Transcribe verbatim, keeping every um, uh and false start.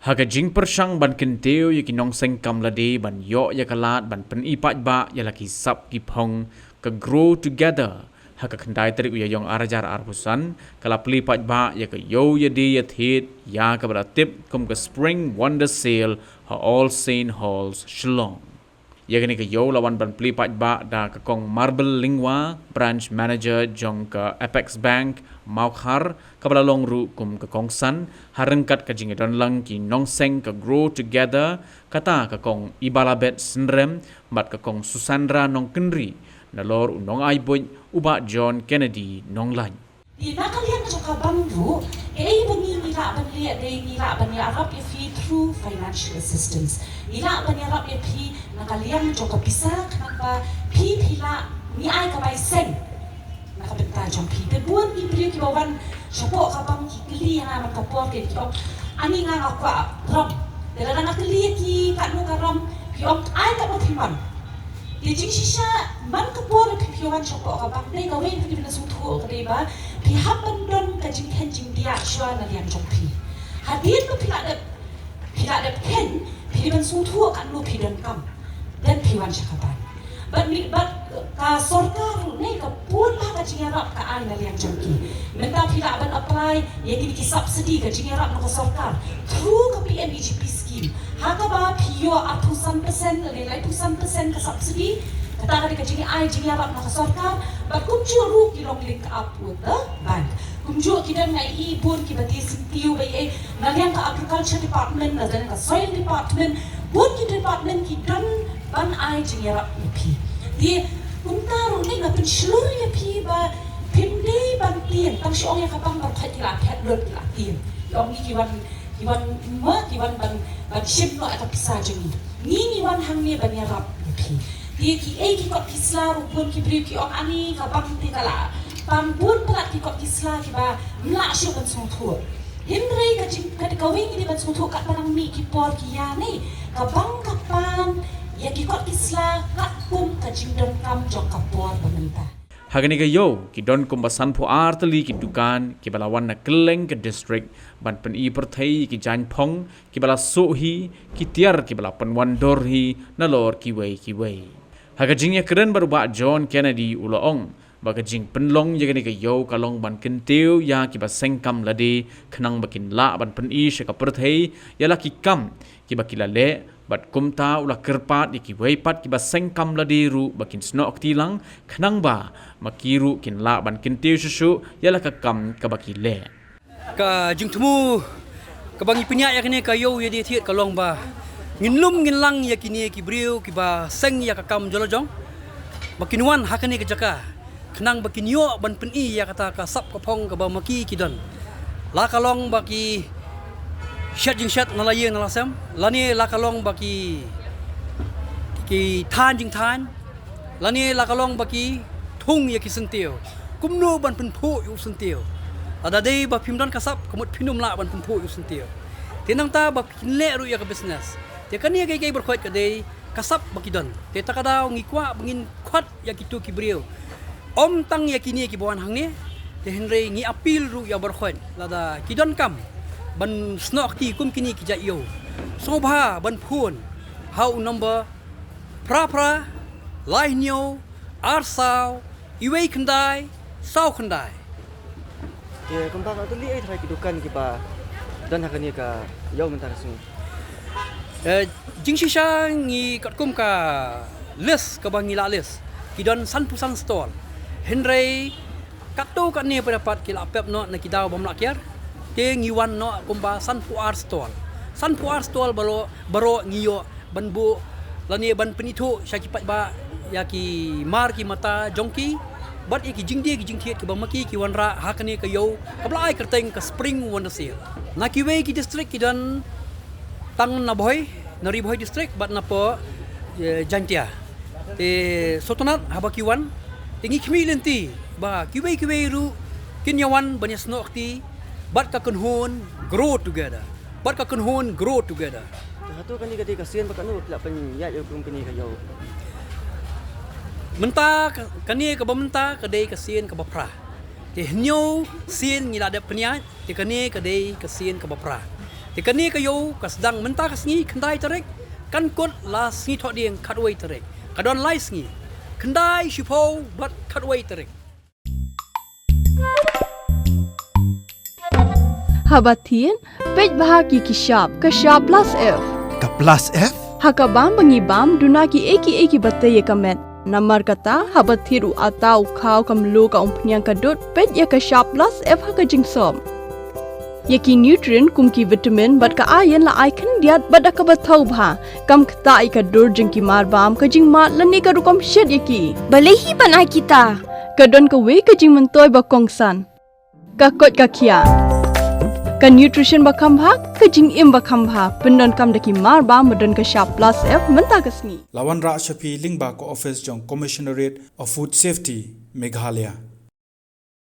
Ha ka jingpyrshang ban kyntiew ïa ki nongseng kam lade ban ïoh ïa ka lad ban pyni paidbah ïa la ki sap ki phong, ka Grow Together ha ka khyndai tarik u Ïaïong ar hajar arphew san ka la plie paidbah ïa ka ïew ïa die ïa thied ïa kaba la tip kum ka Spring Wonder Sale ha All Saint Halls, Shillong. Ïa kane ka ïew la wan ban plie paidbah da ka Kong Marbel Lyngwa, Branch Manager jong ka Apex Bank, Mawkhar, kaba la long ruh kum ka kongsan ha ryngkat ka jingïadon lang ki nongseng ka Grow Together, kata ka Kong Ibalabet Synrem bad ka Kong Susandra Nongkynrih, nalor u nongai buit u Bah John Kennedy Nonglait. Te na ka liang jong ka bank ruh, kaei ba ngi, ngi lah ban leh dei ngi lah ban ïarap ïa phi through financial assistance. Ngi lah ban ïarap ïa phi na ka liang jong ka pisa, khnang ba phi, phi lah, ngi ai ka bai seng na ka bynta jong phi. Te bun ki briew kiba wan shapoh ka bank ki kylli ïa nga man ka por, ki ong, ani nga, nga kwah ram. Te lada nga kylli ïa ki katno ka ram, ki ong, ai katno phi mon. Te jingshisha man ka por ba phi, phi wan shapoh ka bank, dei kawei na ka dei ban sngewthuh ka dei ba phi hap ban don ka jingkhein jingdiah shuwa na liang jong phi. Hadien ba phi la dep, phi la dep khein, phi dei ban sngewthuh katno phi donkam, then phi wan sha ka bank. Bad mi, bad ka sorkar ruh ne ka bun bha ka jingïarap ka ai na liang jong ki. Mynta phi lah ban apply ïa kine ki subsidy, ka jingïarap na ka sorkar through ka P M E G P scheme. Ha kaba phi ïoh arphew san percent lane laiphew san percent ka subsidy, kata ka dei ka jingai jingïarap na ka sorkar. Bad kumjuh ruh ki long linked up with the bank. Kumjuh ki don, nga i bun kiba die syntiew ba ïa, na liang ka Agriculture Department, na liang ka Soil Department, bun ki department ki don ban ai jingïarap ïa phi. Te kumta ruh ne nga pynshlur ïa phi ba phim dei ban tieng, tang shu ong ïa ka bank baroh khoit ki la phet lut, ki la tieng. Ki ong ngi ki wan, ki wan mo, ki wan ban, ban shim noh ïa ka pisa jong ngi. Ngi, ngi wan hangne ban ïarap ïa phi. Te kiei ki kot ki sla ruh bun ki briew ki ong ani ka bank te ka la pam bun palat ki kot ki sla kiba ym lah shuh ban sngewthuh. Hynrei ka jing, ka, kawei ngi dei ban sngewthuh katba nang mih ki por ki ïa ne ka bank ka pan ïa ki kot ki sla katkum ka jingdonkam jong ka por ba mynta. Ha kane ka ïew ki don kumba sanphew ar tylli ki dukan kiba la wan na kylleng ka district ban pyni pyrthei ïa ki jaiñ phong kiba la suh hi, ki tiar kiba la pynwan dor hi, nalor kiwei kiwei. Ha ka jingïakren bad u Bah John Kennedy u la ong ba ka jingpynlong ïa kane ka ïew ka long ban kyntiew ïa kiba seng kam lade khnang ba kin lah ban pyni sha ka pyrthei ïa la ki kam kiba ki la leh, bad kumta u la kyrpad ïa kiwei pat kiba seng kam lade ruh ba kin snoh kti lang khnang ba ma ki ruh kin lah ban kyntiew shuh shuh ïa la ka kam kaba ki leh. Ka jingthmu kaba ngi pynïaid ïa kane ka ïew ïa die thied ka long ba ngin lum ngin lang ïa kine ki briew kiba seng ïa ka kam jong la jong ba kin wan ha kane ka jaka khnang ba kin ïoh ban pyni ïa kata ka sap ka phong kaba ma ki ki don. La ka long ba ki shet jingshet na la ïing na la sem, lane la ka long ba ki, ki thaiñ jingthaiñ, lane la ka long ba ki thung ïa ki syntiew. Kumno ban pynphuh ïa u syntiew? Lada dei ba phim don ka sap, ka mut phin ym lah ban pynphuh ïa u syntiew. Te nangta ba phin leh ruh ïa ka business. Te kane ka, ka baroh khoit ka dei ka sap ba ki don. Te ta ka daw ngi kwah ba ngin khot ïa kito ki briew, ym tang ïa kine kiba wan hangne, te hynrei ngi appeal ruh ïa baroh khoit lada ki donkam ban snoh kti kum kine ki jait ïew, sngewbha ban phone ha u number phra phra lai hynñiew ar saw iwei khyndai saw khyndai. Te kumba ka, to leh ei trai ki dukan kiba don ha kane ka ïew mynta ka sngi. Eh, jingshisha ngi katkum ka list kaba ngi la list, ki don sanphew san stall. Hynrei katto katne pat pat ki la pep noh na ki daw bym lah kiar. Te ngi wan noh kumba sanphew ar stall. Sanphew ar stall baroh, baroh ngi ïoh ban buh lane ban pynithuh sha ki paidbah ïa ki mar ki mata jong ki bad ïa ki jingdie ki jingthied kiba ma ki ki wanrah ha kane ka ïew kaba la ai kyrteng ka Spring Wonder Sale. Na kiwei ki district ki don tang na Bhoi, na Ri Bhoi district bad na poh, eh, Jaintia. Te sngewtynnat haba ki wan, te ngi khmih lynti ba kiwei kiwei ruh kin ïa wan ban ïa snoh kti bad ka kynhun Grow Together. Bad ka kynhun Grow Together. Te hato kane ka dei ka sien ba katno phi la pynïaid ïa u kum kane ka ïew? Mynta ka, kane kaba mynta ka dei ka sien kaba phra. Te hynñiew sien ngi la dep pynïaid, te kane ka dei ka sien kaba phra. Te kane ka ïew ka sdang mynta ka sngi khyndai tarik, kan kut la sngi Thohdieng khatwei tarik. Ka don lai sngi, khyndai, shiphew bad khatwei tarik. Haba thied, peit bha ki ki shap, ka shap plus F. Ka plus F? Ha ka bam ba ngi bam, duna ki ei ki ei ki ba tei ïa ka met. Namar kata, haba thied u ata, u khaw, ka mluh, ka umphniang, ka dud, peit ïa ka shap plus F ha ka jingsop. Ïa ki nutrient kum ki vitamin bad ka iron la ai khyndiat bad da kaba thaw bha. Kam ktah ïa ka dur jong ki mar bam, ka jingmad lane ka rukom shet ïa ki. Balei hi ban ai kita? Ka don kawei ka jingmyntoi ba kongsan. Ka koit ka khiah. Ka nutrition ba kham bha, ka jingim ba kham bha. Pyndonkam da ki mar bam ba don ka shap plus F mynta ka sngi. La wanrah sha phi lyngba ka office jong Commissionerate of Food Safety, Meghalaya.